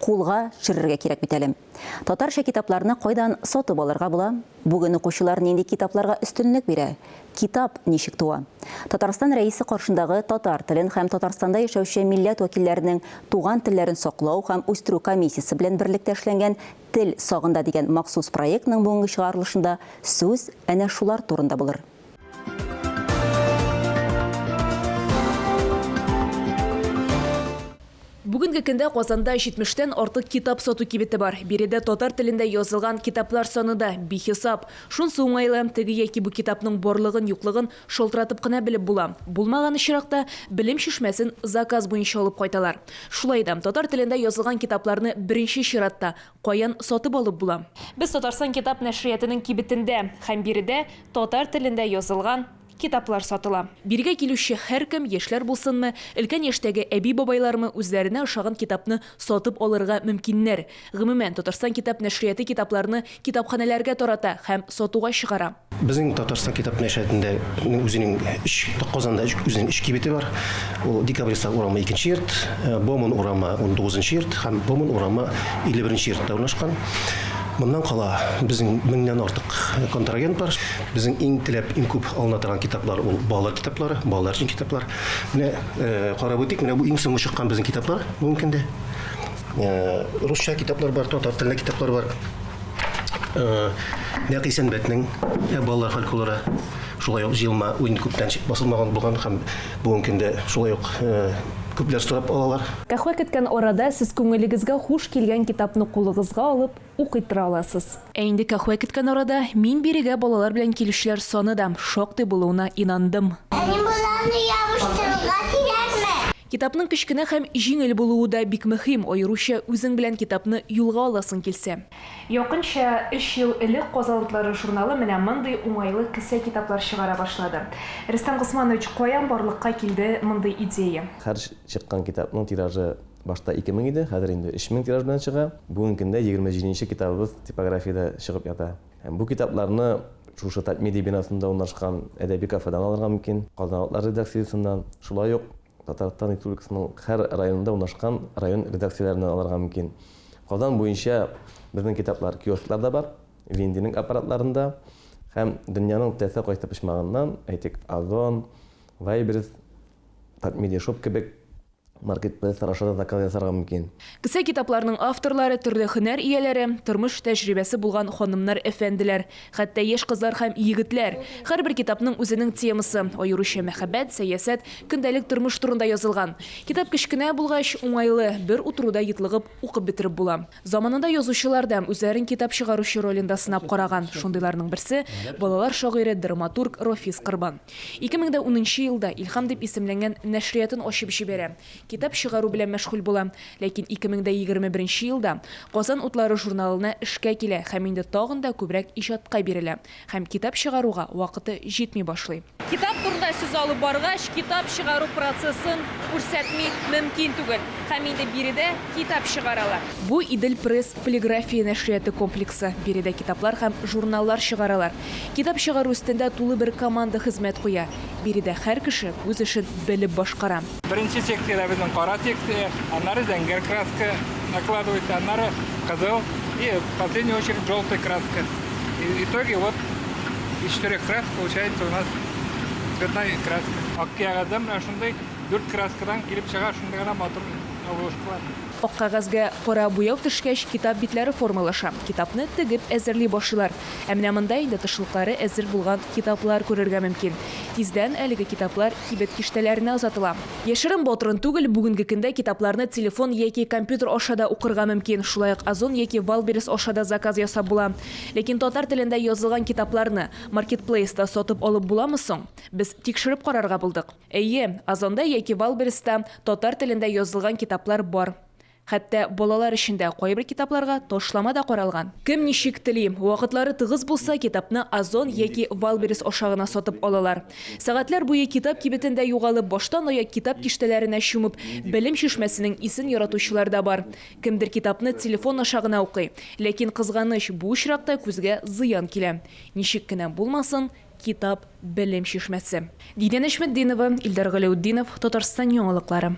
кулга төшерергә кирәк бит әле. Татарча китапларны кайдан сатып алырга була? Бүген укучылар нинди китапларга өстенлек бирә? Китап ничек туа? Татарстан Рәисе каршындагы Татар телен һәм Татарстанда яшәүче милләт вәкилләренең туган телләрен саклау һәм үстерү комиссиясе белән берлектә эшләнгән Тел сагында дигән махсус проектның бүгенге чыгарылышында сүз әнә шулар турында булыр. Бүгенге көндә Казанда 70 тән артык китап сату кибете бар. Биредә татар телендә язылган китаплар саны да бихисап. Шунсы уңайлы, теге яки бу китапның барлыгын-юклыгын шалтыратып кына белеп була. Булмаган очракта, Белем чишмәсен заказ буенча алып кайталар. Шулай да, татар телендә язылган китапларны беренче чиратта каян сатып алып була? Без Татарстан китап нәшриятының кибетендә һәм биредә татар телендә язылган китаплар сатыла. Бирегә килүче һәркем, яшьләр булсынмы, өлкән яшьтәге әби-бабайлармы, үзләренә ошаган китапны сатып алырга мөмкиннәр. Гомумән, Татарстан китап нәшрияты китапларны китапханәләргә тарата һәм сатуга чыгара. Безнең Татарстан китап нәшриятында үзенең өч, Казанда үзенең өч кибете бар. Ул Декабристлар урамы икенче йорт, Бауман урамы унтугызынчы йорт һәм Бауман урамы 51 нче йортта урнашкан. Моннан кала безнең меңнән артык контрагент бар. Безнең иң теләп, иң күп алына торган китаплар ул балалар китаплары, балалар өчен китаплар. Менә карап үтик, менә бу иң соңгы чыккан безнең китаплар бүгенге көндә. Русча китаплар бар, татар телендә китаплар бар. Нәкый Сәнбәтнең балалар фольклоры шулай ук җыелма уен күптән басылмаган булган һәм бүгенге көндә шулай ук күпләр сорап алалар. Каһвә көткән арада сез күңелегезгә хуш килгән китапны кулыгызга алып, укый тора аласыз. Ә инде каһвә көткән арада мин бирегә балалар белән килүчеләр саны да шактый булуына инандым. Әни, боларны ябыштырырга кирәкме? Китапның кечкенә һәм җиңел булуы да бик мөһим, аеруча үзең белән китапны юлга аласың килсә. Якынча өч ел элек Казан утлары журналы менә мондый уңайлы кесә китаплар чыгара башлады. Рөстәм Госманович, каян барлыкка килде мондый идея? Һәр чыккан китапның тиражы башта 2000 иде, хәзер инде 3000 тираж белән чыга. Бүгенге көндә 27 нче китабыбыз типографиядә чыгып ята. Һәм бу китапларны шушы Татмедиа бинасында урнашкан әдәби кафедан алырга мөмкин, Казан утлары редакциясеннән, шулай ук Татарстан Республикасының һәр районында урнашкан район редакцияләреннән алырга мөмкин. Казан буенча безнең китаплар киоскларда бар, вендинг аппаратларында һәм дөньяның теләсә кайсы почмагыннан, әйтик, Озон, Вайлдберриз, Татмедиа Шоп кебек маркетплейслар аша да заказ ясарга мөмкин. Кесә китапларның авторлары, төрле һөнәр ияләре, тормыш тәҗрибәсе булган ханымнар-әфәнделәр, хәтта яшь кызлар һәм егетләр. Һәрбер китапның үзенең темасы, аеруча мәхәббәт, сәясәт, көндәлек тормыш турында язылган. Китап кечкенә булгач, уңайлы, бер утыруда йотлыгып укып бетереп була. Заманында язучылар да үзләрен китап чыгаручы ролендә сынап караган. Шундыйларның берсе, балалар шагыйре, драматург Рафис Корбан. 2010 нчы елда Илһам дип исемләнгән нәшриятын ачып җибәрә. Китап чыгару белән мәшгуль була. Ләкин 2021 нче елда Казан утлары журналына эшкә килә һәм инде тагын да күбрәк иҗатка бирелә һәм китап чыгаруга вакыты җитми башлый. Китап турында сүз алып баргач, китап чыгару процессын күрсәтми мөмкин түгел. Һәм инде биредә китап чыгаралар. Бу Идел-пресс полиграфия нәшрияты комплексы. Биредә китаплар һәм журналлар чыгаралар. Китап чыгару өстендә тулы бер команда хезмәт куя. Биредә һәр кеше үз эшен белеп башкара. Беренче секциядә безнең кара секция, аннары зәңгәр краска накладывается, аннары кызыл и в последнюю очередь желтая краска. И в итоге вот из четырех красок получается у нас цветная краска. Ак кәгазьдән менә шундый дүрт краскадан килеп чыга шундый гына матур обложкалар. Ак кәгазьгә кара буяу төшкәч, китап битләре формалаша. Китапны тегеп әзерли башлыйлар. Ә менә монда инде тышлыклары әзер булган китаплар күрергә мөмкин. Тиздән әлеге китаплар кибет киштәләренә озатыла. Яшерен-батырын түгел, бүгенге көндә китапларны телефон яки компьютер аша да укырга мөмкин. Шулай ук Озон яки Валберес аша да заказ ясап була. Ләкин татар телендә язылган китапларны маркетплейста сатып алып буламы соң? Без тикшереп карарга булдык. Әйе, Озонда яки Валбереста татар телендә язылган китаплар бар. Хәтта балалар өчен дә кайбер китапларга ташлама да каралган. Кем ничек тели, вакытлары тыгыз булса, китапны Озон яки Валберес аша гына сатып алалар. Сәгатьләр буе китап кибетендә югалып, баштан-аяк китап киштәләренә чумып, белем чишмәсенең исен яратучылар да бар. Кемдер китапны телефон аша гына укый. Ләкин, кызганыч, бу очракта күзгә зыян килә. Ничек кенә булмасын, китап, белем чишмәсе. Динә Нәҗметдинова, Илдар Галәүтдинов, Татарстан яңалыклары.